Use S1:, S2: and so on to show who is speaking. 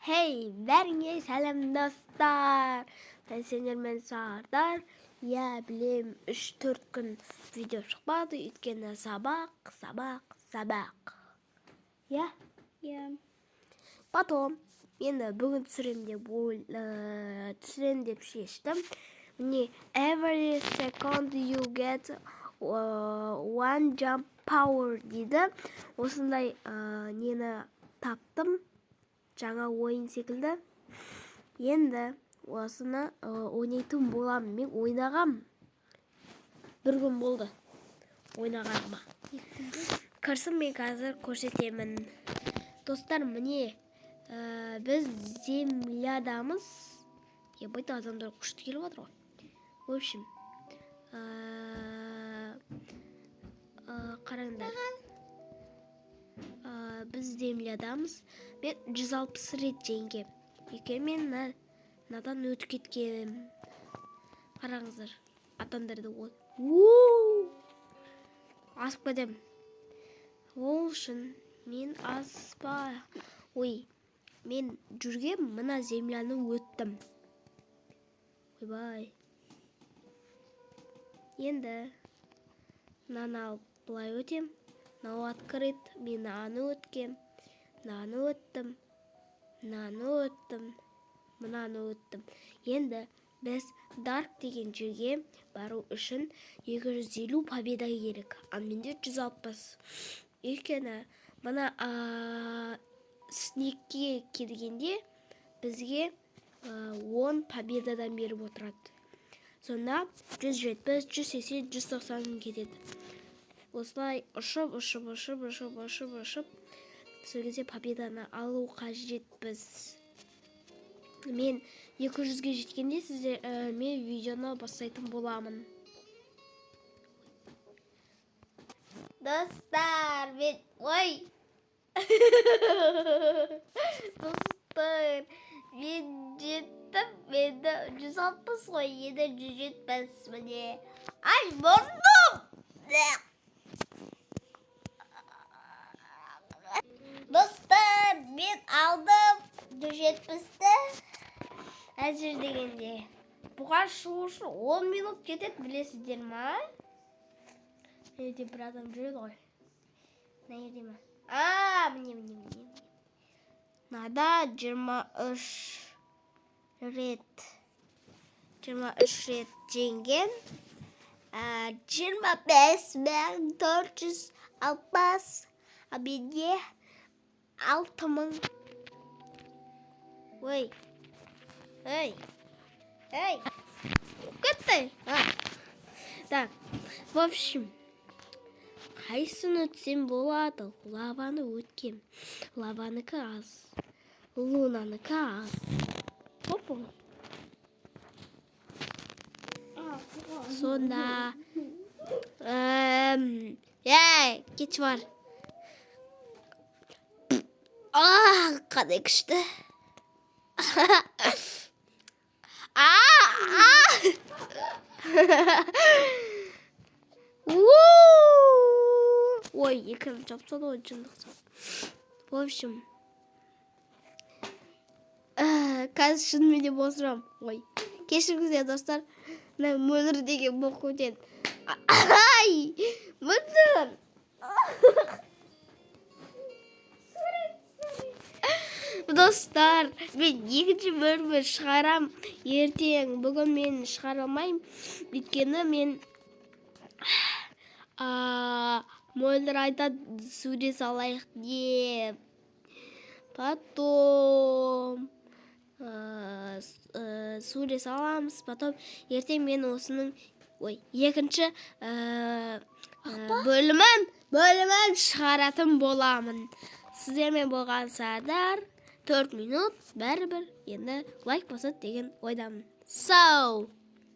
S1: Hey, бәріңе сәлем, достар! Мен сендермен Сардар. Иә, білем, 3-4 күн видео шықпады, өйткені сабақ, сабақ, сабақ. Иә?
S2: Иә.
S1: Потом, енді бүгін түсірем деп түсірем деп шештім. Міне, every second you get one jump power дейді. Осындай нені таптым. Жаңа ойын секілді. Енді осыны ойнайтын боламын. Мен ойнағам. Бір күн болды ойнағаныма. Кірсін, мен қазір көрсетемін. Достар, міне, біз землядамыз. Ебать, адамдар күшті келіп жатыр ғой. В общем, қараңдар. Біз землядамыз. Мен 160 рет жеңгем. Өйткені мен мынадан өтіп кеткем. Қараңыздар, адамдарды асып кетемін. Ол үшін мен аспа, ой, мен жүргем, мына земляны өттім. Ойбай. Енді мынаны алып былай өтем. Мынау открыт, мен мынаны өткем, мынаны өттім, мынаны өттім, мынаны өттім. Енді біз Дарк деген жерге бару үшін 250 победа керек. Ал менде 160. Өйткені мына снегке келгенде бізге 10 победадан беріп отырады. Сонда 170, 180, 190 кетеді. Осылай ұшып, ұшып, ұшып, ұшып, ұшып, ұшып, сол кезде победаны алу қажетпіз. Мен 200-ге жеткенде сіздер, мен видеоны бастайтын боламын. Достар, мен, ой! Достар, мен жеттім, енді 160 қой, енді 170 міне. Ай, мұрным! Достар, мен алдым 170-ті. Әзір дегенде. Бұған шығу үшін 10 минут кетеді, білесіздер ма? Мына жерде бір адам жүреді ғой. Мына жерде ма? А, міне, міне, міне. Мынада 23 рет. 23 рет жеңген. 25 460. А менде 6000. Ой. Эй. Эй. Кетті. А. Так. В общем, қайсысын өтсем болады? Лаваны өткем. Лаваныкі аз. Лунаныкі аз. Опа. Сонда. Ей, кетші бар. А, қандай күшті. А, а. Ой, екеуін жауып тастады ғой, жындық. В общем, қазір шынымен де босырамын. Ой, кешіріңіздер, достар. Мына Мөлдір деген боқ өтеді. Ай, Мөлдір. Достар, мен екінші бөлімін шығарам ертең. Бүгін мен шығара алмаймын. Өйткені мен, Мөлдір айтады, сурет салайық деп. Потом, сурет саламыз. Потом ертең мен осының, ой, екінші, бөлімін шығаратын боламын. Сіздермен болған Сардар. 4 минут, бәрібір енді лайк басады деген ойдамын. Сау!